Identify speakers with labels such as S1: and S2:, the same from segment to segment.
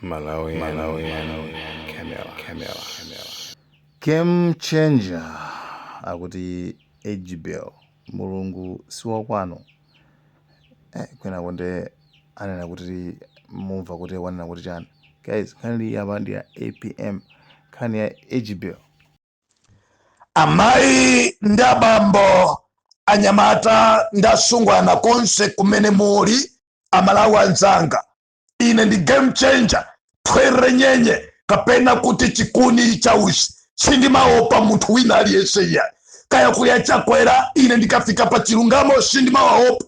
S1: Malawi, Malawi, Camera, Camera, Camera.
S2: Game changer akuti age bill, Mulungu si wakwanu. Kwina nde anena kuti mumva kuti wanena kuti chani. Guys, nkhani iyi apa ndi ya APM, nkhani ya age bill.
S3: Amayi ndi abambo, anyamata ndi asungwana, konse kumene muli, Amalawi anzanga, ine ndi Game Changer, Thwere Nyenye, kapena kuti Chikuni Chausi. Sindimaopa munthu wina aliyense iya, kaya kuya Chakwera. Ine ndikafika pa chilungamo sindimawaopa.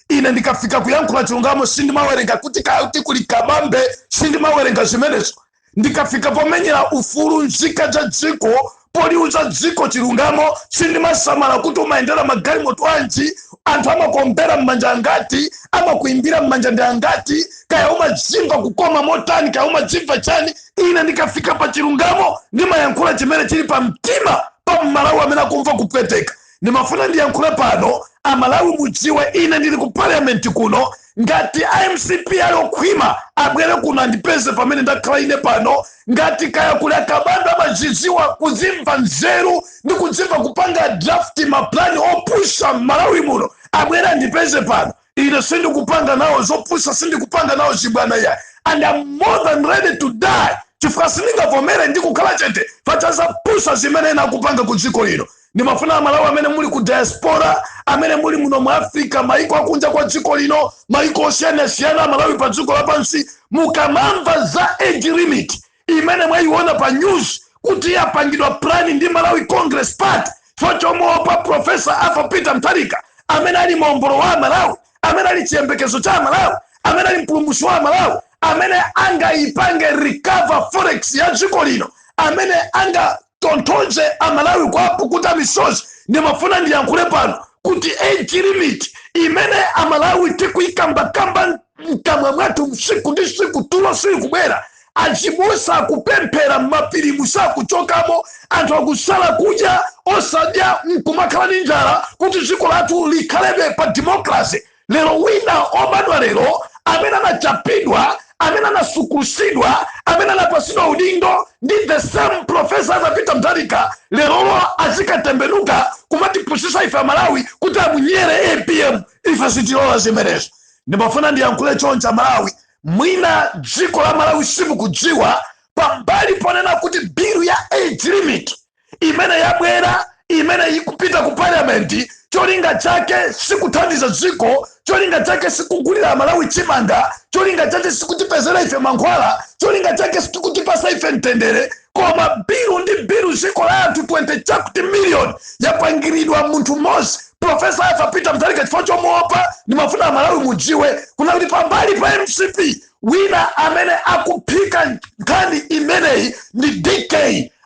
S3: Ine ndikafika kuyankhula chilungamo sindimawerenga kuti kaya kuti kuli Kabambe, sindimawerenga zimenezo. Ndikafika pomenyera ufulu nzika za dziko, poliuza dziko chilungamo, sindimasamala kuti umayendera magalimoto anji, anthu amakuombera m'manja angati, amakuimbira m'manja ndi angati, kaya umadzimva kukoma motani, kaya umadzimva chani. Ine ndikafika pa chilungamo ndimayankhula chimene chili pa mtima pa Mmalawi amene akumva kupweteka. Ndimafuna ndiyankhule pano, Amalawi mudziwe, ine ndili ku Parliament kuno. Ngati iMCP ali okhwima, abwere kuno andipeze pamene ndakhala ine pano. Ngati kaya kuli aKabambe amazidziwa kuzimva nzeru ndi kudzimva kupanga draft maplani opusha m'Malawi muno, abwere andipeze pano. Ine sindikupanga nawo zopusa, sindikupanga nawo zibwana ya, and I'm more than ready to die, chifukwa sindingavomere ndi kukhala chete pachazapusa zimene ena akupanga ku dziko lino. Ndimafuna Amalawi amene muli ku diaspora, amene muli muno mu Africa, maiko akunja kwa dziko lino, maiko osiyanasiyana, Amalawi pa dziko lapansi, mukamamva za age limit imene mwayiona pa news kuti yapangidwa plan ndi Malawi Congress Party chochomuopa Professor Arthur Peter Mutharika, amene ali mombolo wa Malawi, amene ali chiyembekezo cha Malawi, amene ali mpulumutsi wa Malawi, amene angayipange recover forex ya dziko lino, amene angatonthoze Amalawi kwapukuta misozi, ndimafuna ndiyankhule pano kuti age limit imene Amalawi tikuyikambakamba mkamwa mwathu msiku ndi siku, tulo sili kubwera, azibusa akupemphera m'mapiri musakuchokamo, anthu akusala kudya, osadya nkumakhala ndi njala kuti dziko lathu likhalebe pa democracy. Lero wina obadwa lero, amene anachapidwa, amene anasukulusidwa, amene anapasidwa udindo ndi the same Professor Arthur Peter Mutharika, lerolo azikatembenuka kumatipusisa ife Amalawi kuti amunyere APM. Ife sitilola zimenezo. Ndimafuna ndiyankhule choncha, Malawi. Mwina dziko la Malawi simukudziwa, pambali ponena kuti bill ya age limit imene yabwera, imene ikupita ku Parliament, cholinga chake sikuthandiza dziko, cholinga chake sikugulira Amalawi chimanga, cholinga chake sikutipezera ife mankhwala, cholinga chake sikutipasa ife mtendere, koma bill ndi bill dziko la anthu 20 chakuti million yapangiridwa munthu mmodzi, Professor Arthur Peter Mutharika, chifukwa chomuopa. Ndimafuna Amalawi mudziwe kuna kuti pambali pa MCP, wina amene akuphika nkhani imeneyi ndi DK.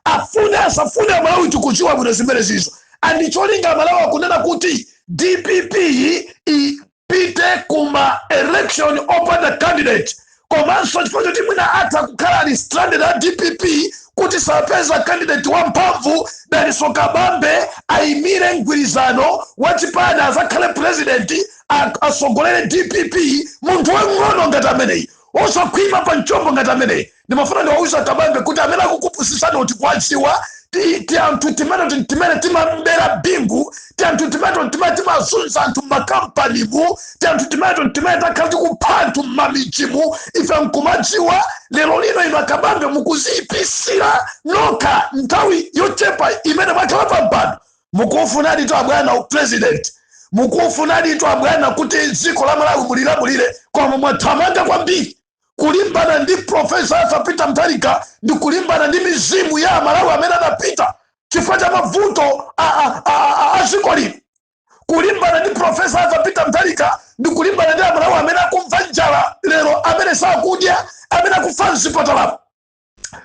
S3: Afune asafune, Amalawi tikudziwa bwino zimene zizo. And cholinga, Amalawi, akunena kuti DPP ipite kuma election opanda candidate, komanso chifukwa choti mwina atha kukhala ali stranded a DPP kuti sapeza candidate wamphamvu, Daliso Kabambe ayimire mgwirizano wa chipani, azakhale president, asogolere DPP. Munthu wang'ono ngati ameneyi, osakhwima pa mchombo ngati ameneyi, ndimafuna ndiwauza Kabambe kuti amene akukupusisani kuti kwadziwa ti anthu timene timene timambera Bingu, ti anthu timene timene timazunza anthu mmakampanimu, ti anthu timene timene takhala tikupha anthu mmamidzimu, ife nkumadziwa. Lero lino inu aKabambe mukuziyipisira nokha nthawi yochepa imene mwakhala pa mpando. Mukufunadi to abwana president, mukufunadi to abwana kuti dziko la Malawi mulilamulire, koma mwathamanga kwambiri kulimbana ndi Professor Arthur Peter Mutharika ndi kulimbana ndi mizimu ya Amalawi amene anapita chifukwa cha mavuto a dziko lino. Kulimbana ndi Professor Arthur Peter Mutharika ndi kulimbana ndi Amalawi amene akumva njala lero, amene sakudya, amene akufa mzipatalapo.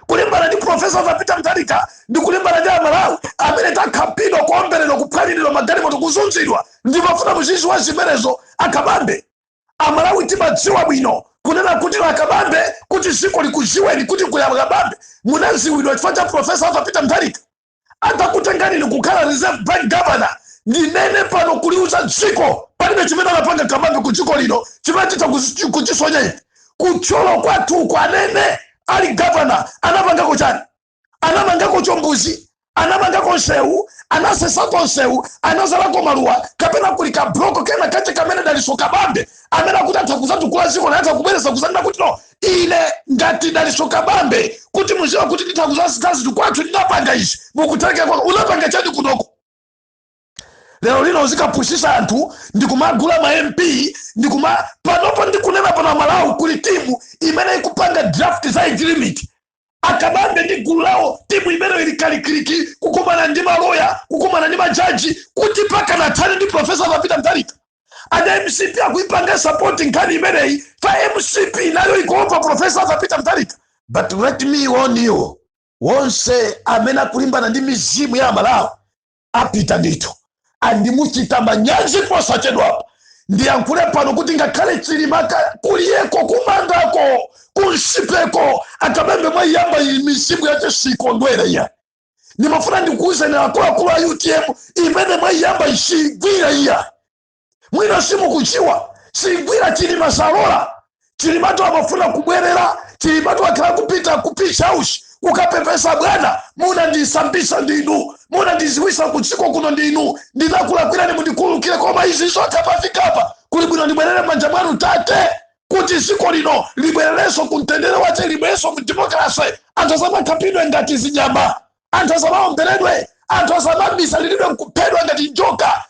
S3: Kulimbana ndi Professor Arthur Peter Mutharika ndi kulimbana ndi Amalawi amene takhapidwa, kuomberedwa, kuphwaniridwa magalimoto, kuzunzidwa. Ndimafuna muziziwa zimenezo, aKabambe. Amalawi timadziwa bwino kunena kuti aKabambe, kuti dziko likudziweni kuti kuli aKabambe, munaziwidwa chifukwa cha Professor Arthur Peter Mutharika. Atakutengani kukhala Reserve Bank governor, ndinene pano kuliuza dziko, palibe chimene anapanga Kabambe ku dziko lino chimene titha kuchisonya ife. Kuthyolo kwathuko anene ali gavana anapangako chani? Anamangako chombuzi? Anamangako nsewu? Anasesako nsewu? Anazalako maluwa? Kapena kuli kabloko kena kache kamene Daliso Kabambe amene akuti atha kuzatukula dziko, atha kubwereza kuzanena kuti, "No, ine ngati Daliso Kabambe, kuti muziwa kuti nditha kuzasitha zinthu kwathu, ndinapanga izi"? Mukuthekera kwako unapanga chani kunoko? Lero lino uzikaphunzitsa anthu ndikumagula ma MP, ndikuma panopo ndikunena pano, Malawi, kuli timu imene ikupanga draft za age limit. Akabambe ndi gulu lawo, timu imene ili kalikiliki kukumana ndi maloya, kukumana ndi majaji, kuti pakanathane ndi Professor Peter Mutharika. Ana MCP akuipanga support nkhani imeneyi. Fa MCP nayo ikuopa Professor Peter Mutharika. But let me warn you, wonse amene akulimbana ndi mizimu ya Malawi apita ndithu, andimuchita manyazi posachedwapa. Ndiyankhule pano kuti ngakhale Chilimaka kuliyeko kumandako kunsipeko, Akabambe, mwayamba iyi mizimu yache sikondwere iya. Ndimafuna ndikuwuzeni akuluakulu a UTM, imene mwayamba isigwira iya. Mwina simukuchiwa, sigwira. Chilima salola. Chilimatu amafuna kubwerera. Chilimatu akhala kupita ku Peace House kukapepesa, "Bwana, munandisambisa ndinu, munandiziwisa kudziko kuno ndinu, ndinakulakwirani, mundikhululukire, koma izi zokha pafikapa kuli bwino ndibwerere m'manja mwanu tate, kuti dziko lino libwererenso ku mtendere wache, libwererenso mu democracy, anthu asamakhapidwe ngati zinyama, anthu asamaomberedwe, anthu asamabisaliridwe nkuphedwa ngati njoka.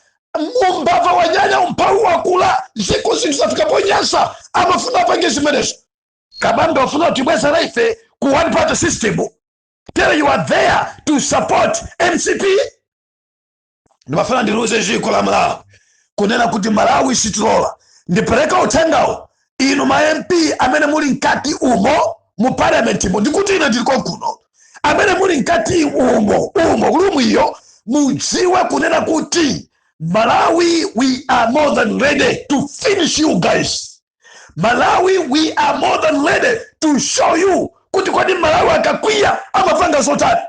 S3: Umbava wanyanya, umphawi wakula, ziko zinthu zafika ponyasa." Amafuna apange zimenezo. Kabambe wafuna kutibwezera ife ku one party system. Tell you are there to support MCP. Ndimafuna ndiluze dziko la Malawi kunena kuti Malawi sitilola. Ndipereka uthengawo, inu ma MP amene muli mkati umo mu parliament mo, ndikuti ine ndili konkuno, amene muli mkati umo umo room iyo, mudziwe kunena kuti Malawi, we are more than ready to finish you guys. Malawi, we are more than ready to show you kuti kodi Malawi akakwiya amapanga zotani.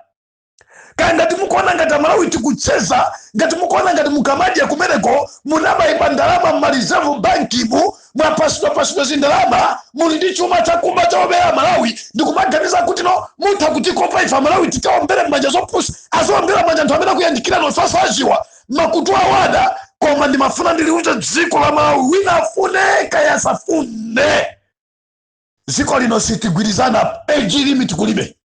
S3: Kaya ngati mukuona ngati Amalawi tikucheza, ngati mukuona ngati mukamadya kumeneko munabayibwa ndalama mma Reserve Bank mu, mwapasidwapasidwa zindalama, muli ndi chuma chakumba chaobera Malawi, ndikumaganiza kuti no, mutha kutikopa ife Amalawi tikaombere m'manja, zopusa. Azombera manja anthu amene akuyandikira nonse aziwa makutu awada. Koma ndimafuna ndiliuze dziko la Malawi, wina afune kaya asafune, dziko lino sitigwirizana. Age limit kulibe.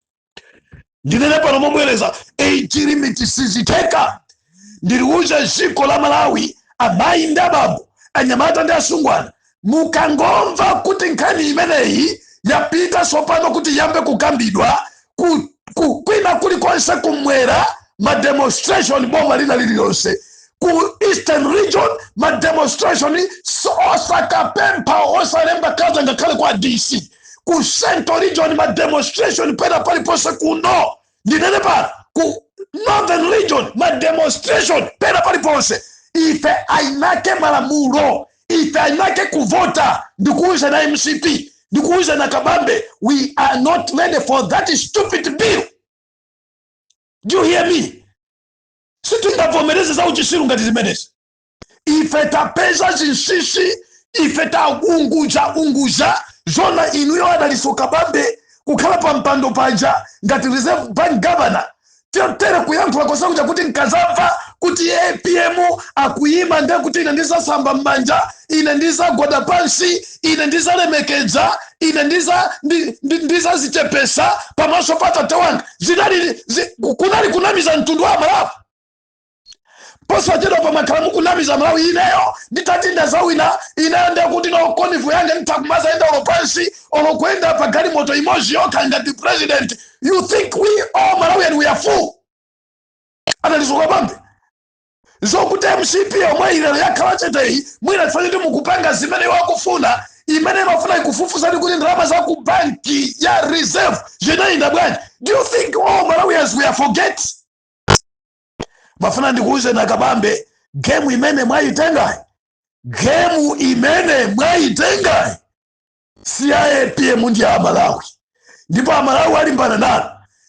S3: Ndinene pano mobwereza, age limit sizitheka. Ndiliuze dziko la Malawi, amayi ndi abambo, anyamata ndi asungwana, mukangomva kuti nkhani imeneyi yapita sopano kuti yambe kukambidwa kwina kulikonse, kumwera ma demonstration, boma lina lililonse, ku Eastern Region ma demonstration, osakapempha, osalemba kaza ngakhale kwa DC, ku Central Region ma demonstration, pena paliponse kuno. Ndinene pano, ku Northern Region ma demonstration, pena paliponse. Ife ainake malamulo, ife ainake kuvota. Ndikuuza na MCP, ndikuuza na Kabambe, we are not ready for that stupid bill. Do you hear me? Sitingavomereze za uchisiru ngati zimenezi. Ife tapeza zinsinsi, ife taunguza unguza zona. Inuyo Adaliso Kabambe kukhala pa mpando paja ngati Reserve Bank governor, tere kuyankhula kosakuja kuti nkazamva kuti APM akuyima, nde kuti ine ndizasamba m'manja, ine ndizagwada pansi, ine ndizalemekedza, ine ndizazichepesa pamaso pa tate wanga. Zinali kunali kunamiza mtundu wa Malawi. Posachedwa pamakhala mukunamiza Malawi. Ineyo nditati ndazawina, ineyo ndekuti no, convoy yanga nditakumaza olo pansi olo kuyenda pa galimoto imodzi yokha ngati president. You think we all Malawian, we are fool? Adaliso Kabambe, zokuti MCP yomwe ilero yakhala cheteyi, mwina tifanye kuti mukupanga zimene wakufuna, imene imafuna ikufufuzani kuti ndalama za ku banki ya Reserve zinayenda bwanji. Do you think all Malawians, we are forget? Mafuna ndikuuze na Kabambe, game imene mwayitengayi, game imene mwayitengayi si ya APM, ndi ya Malawi, ndipo Amalawi alimbana nanu.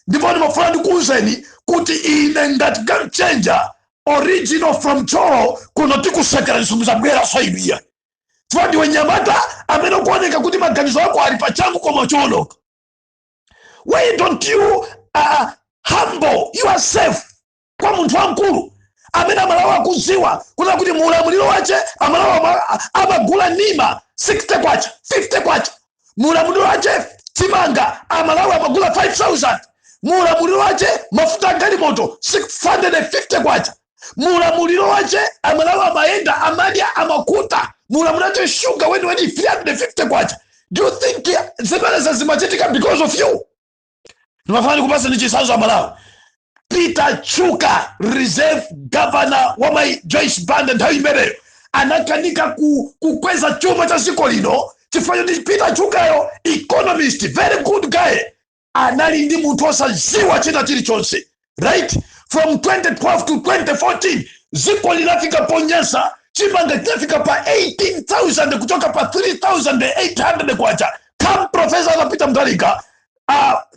S3: Ndipo ndimafuna ndikuuzeni kuti ine ngati game changer original from Thyolo kuno, tikusekera zisumbu zabwera so inuya. Chifukwa ndiwe nyamata amene ukuoneka kuti maganizo ako ali pachangu koma chiwononga. Why don't you humble yourself kwa munthu wamkulu amene Amalawi akuziwa kuna kuti muulamuliro wace Amalawi amagula nima 60 kwacha, 50 kwacha? Muulamuliro wace chimanga Amalawi amagula 5000. Muulamuliro wace mafuta agalimoto 650 kwacha. Muulamuliro wace Amalawi amayenda, amadya, amakuta. Muulamuliro wace shuga weniweni 350 kwacha. Do you think zimenezi zimachitika because of you? Ndimafuna ndikupasa ndi chitsanzo, Amalawi. Peter Chuka, reserve governor wa mai Joyce Banda, nthawi imeneyo anakanika kukweza chuma cha dziko lino chifukwa choti Peter Chukayo, economist, very good guy, anali ndi munthu osaziwa china chilichonse, right? From 2012 to 2014 dziko linafika ponyesa. Chimanga chinafika pa 18,000 kuchoka pa 3800 kwacha. Come Professor Arthur Mutharika,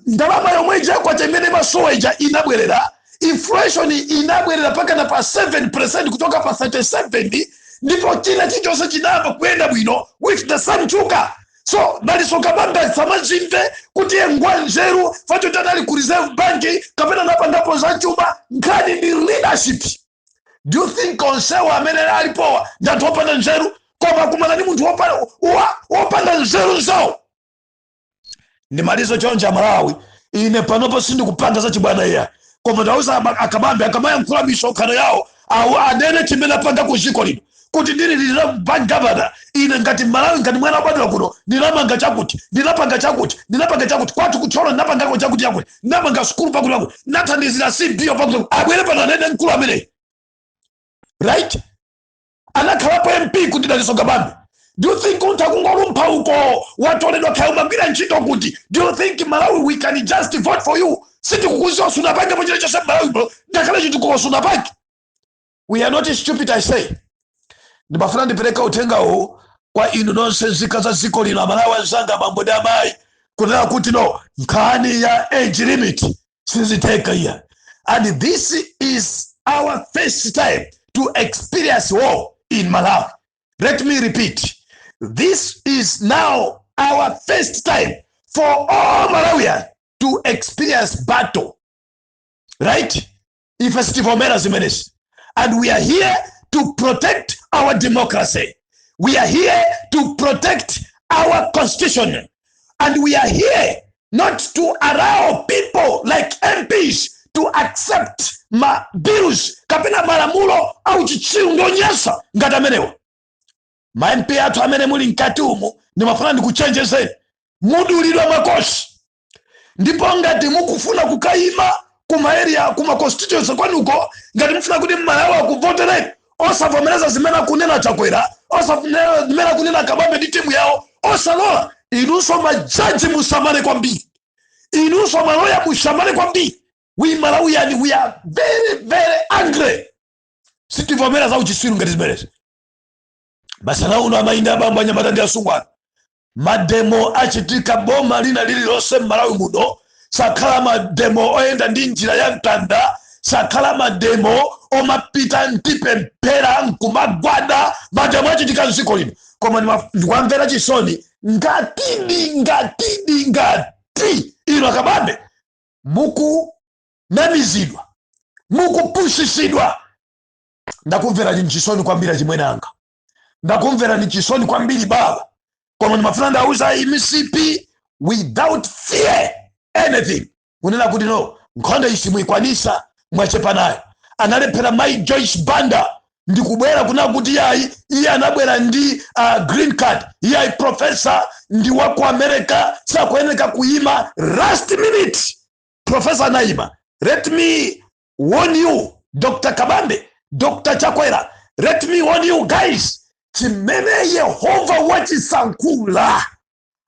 S3: ndalama yomwe ija kwacha imene imasowa ija inabwerera. Inflation inabwerera pakana pa 7 kuchoka pa 37, ndipo china chilichonse chinayamba kuyenda bwino with the same Chuka. So Dalitso Kabambe samazimve kuti ngwa nzeru fachoti anali ku Reserve Bank kapena napangapo za chuma. Nkhani ndi leadership. Do you think onsewa amene alipowa ndi anthu opanda nzeru? Koma akumana ndi munthu wopanda nzeru zawo. Ndimalizo chonje, Amalawi. Ine panopo sindikupanga zachibwana iya, koma ndauza Akabambe akamayankhula misonkhano yawo awo anene chimene apanga ku dziko lino, kuti ndili Reserve Bank governor, ine ngati Malawi, ngati mwana wabadwa kuno, ndinamanga chakuti, ndinapanga chakuti, ndinapanga chakuti kwathu kuThyolo, ndinapangako chakuti chakuti, ndinamanga sukulu pakuti pakuti, ndinathandizira CBO pakuti pakuti. Abwere pano anene mkulu ameneyi, right? Anakhalapo MP kuti Dalitso Kabambe. Do you think untha kungolumpha uko, watoledwa, kaya umagwira ntchito kuti? Do you think Malawi we can just vote for you? Sitikukuziwa, sunapangepo chilichonse Malawi bro, ngakhale chitukuko sunapange. We are not stupid. I say, ndimafuna ndipereka uthenga uwu kwa inu nonse nzika za dziko lino, Amalawi anzanga, abambo ndi amayi, kunena kuti no, nkhani ya age limit sizitheka iya. And this is our first time to experience war in Malawi. Let me repeat, this is now our first time for all Malawians to experience battle, right? Ife sitivomera zimenezi, and we are here to protect our democracy. We are here to protect our constitution, and we are here not to allow people like MPs to accept ma bills kapena malamulo au chitsiru ndonyesa ngati amenewa. Ma MP athu amene muli mkati umu, ndimafuna ndikuchenjezeni, mudulidwa makosi. Ndipo ngati mukufuna kukayima kuma area, kuma constituency kwanuko, ngati mufuna kuti Mmalawi akuvotereni, osavomereza zimene akunena Chakwera, osavomereza zimene akunena Kabambe ndi timu yawo, osalola. Inunso majaji musamale kwambiri, inunso maloya musamale kwambiri. We Malawian, we are very very angry. Sitivomera za uchisiru ngati zimenezi. Masana uno, amayinda, abambo, anyamata ndi asungwana, mademo achitika boma lina lililonse m'Malawi muno. Sakhala mademo oyenda ndi njira ya mtanda, sakhala mademo omapita ntipemphera nkumagwada. Mademo achitika mdziko lino, koma ndikwamvera chisoni ngatidi ngatidi ngati ino Akabambe mukunamizidwa, mukupushisidwa. Ndakumvera chisoni kwambiri, chimwenanga, ndakumvera ni chisoni kwambiri, baba. Koma ndimafuna ndauza MCP without fear anything kunena kuti no, nkhondo iyi simuyikwanisa, mwachepa nayo. Analephera mai Joyce Banda ndikubwera kunena kuti yayi, iye anabwera ndi green card, iyayi, professor ndi wa ku America, sakuyeneka kuyima. Last minute professor anayima. Let me warn you, Dr Kabambe, Dr Chakwera, let me warn you guys, chimene Yehova wachisankhula,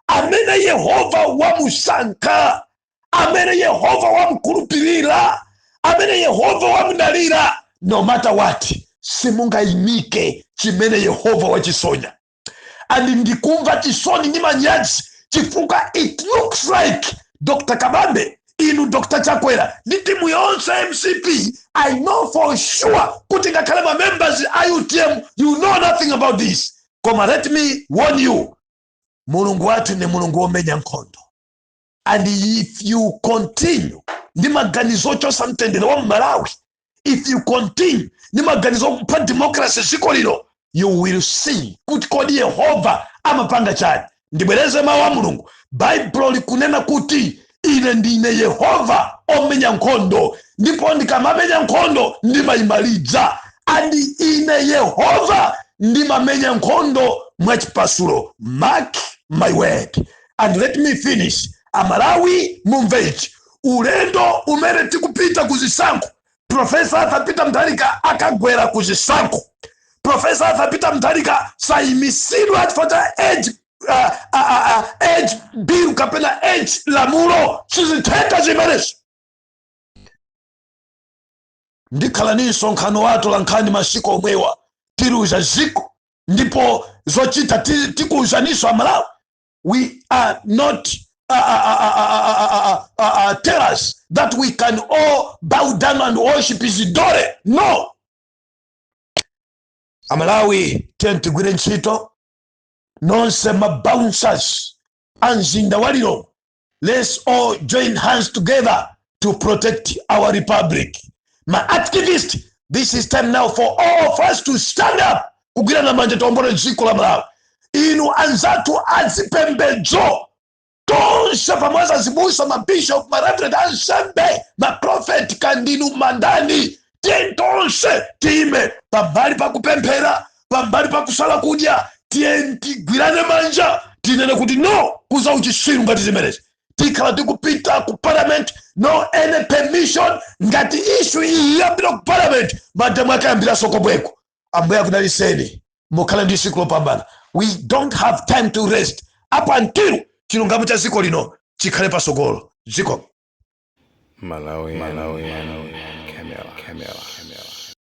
S3: amene Yehova wamusankha, amene Yehova wamkhulupirira, amene Yehova wamudalira, no matter what, simungayimike chimene Yehova wachisonya. And ndikumva chisoni ndi manyazi chifukwa it looks like Dr Kabambe, inu Dr Chakwera ndi timu yonse MCP, I know for sure kuti ngakhale ma members a UTM, you know nothing about this. Koma let me warn you, Mulungu wathu ndi Mulungu womenya nkhondo, and if you continue ndi maganizo ochosa mtendere wa Mmalawi, if you continue ndi maganizo okupha democracy dziko lino, you will see kuti kodi Yehova amapanga chani. Ndibwereze mawu a Mulungu. Baibulo likunena kuti, "Ine ndine Yehova omenya nkhondo, ndipo ndikamamenya nkhondo ndimayimaliza." And ine Yehova ndimamenya nkhondo mwachipasulo. Mark my word. And let me finish. Amalawi, mumve ichi: ulendo umene tikupita kuzisankho, Professor Arthur Peter Mutharika akagwera kuzisankho. Professor Arthur Peter Mutharika sayimisidwa chifukwa cha age bill kapena age lamulo. Sizitheka zimenezi. Ndikhala ni msonkhano wathu la nkhani masiku omwewa, tiluza ziko ndipo zochita tikuwuzaninso Amalawi. We are not tell us that we can all bow down and worship Isidore. No. Amalawi, tiye tigwire ntchito nonse mabouncers a mzinda wa Lilongwe. Let's all join hands together to protect our republic. Ma activist, this is time now for all of us to stand up, kugwirana manja, tiwombole dziko la Malawi. Inu anzathu azipembedzo, tonse pamodzi, azibusa, mabishop, mareverend, ansembe, maprofeti, kandinu mandani, tiye tonse tiyime pambali pakupemphera, pambali pakusala kudya. Tiye tigwirane manja, tinene kuti no kuza uchisiru ngati zimenezi. Tikhala tikupita ku Parliament, no any permission. Ngati issue iyi yambira ku Parliament, mademo akayambiranso komweko. Ambuye akudaliseni, mukhale ndi tsiku lopambana. We don't have time to rest up until chilungamo cha dziko lino chikhale pasogolo. Dziko
S1: Malawi, Malawi, Camera, Camera, Camera.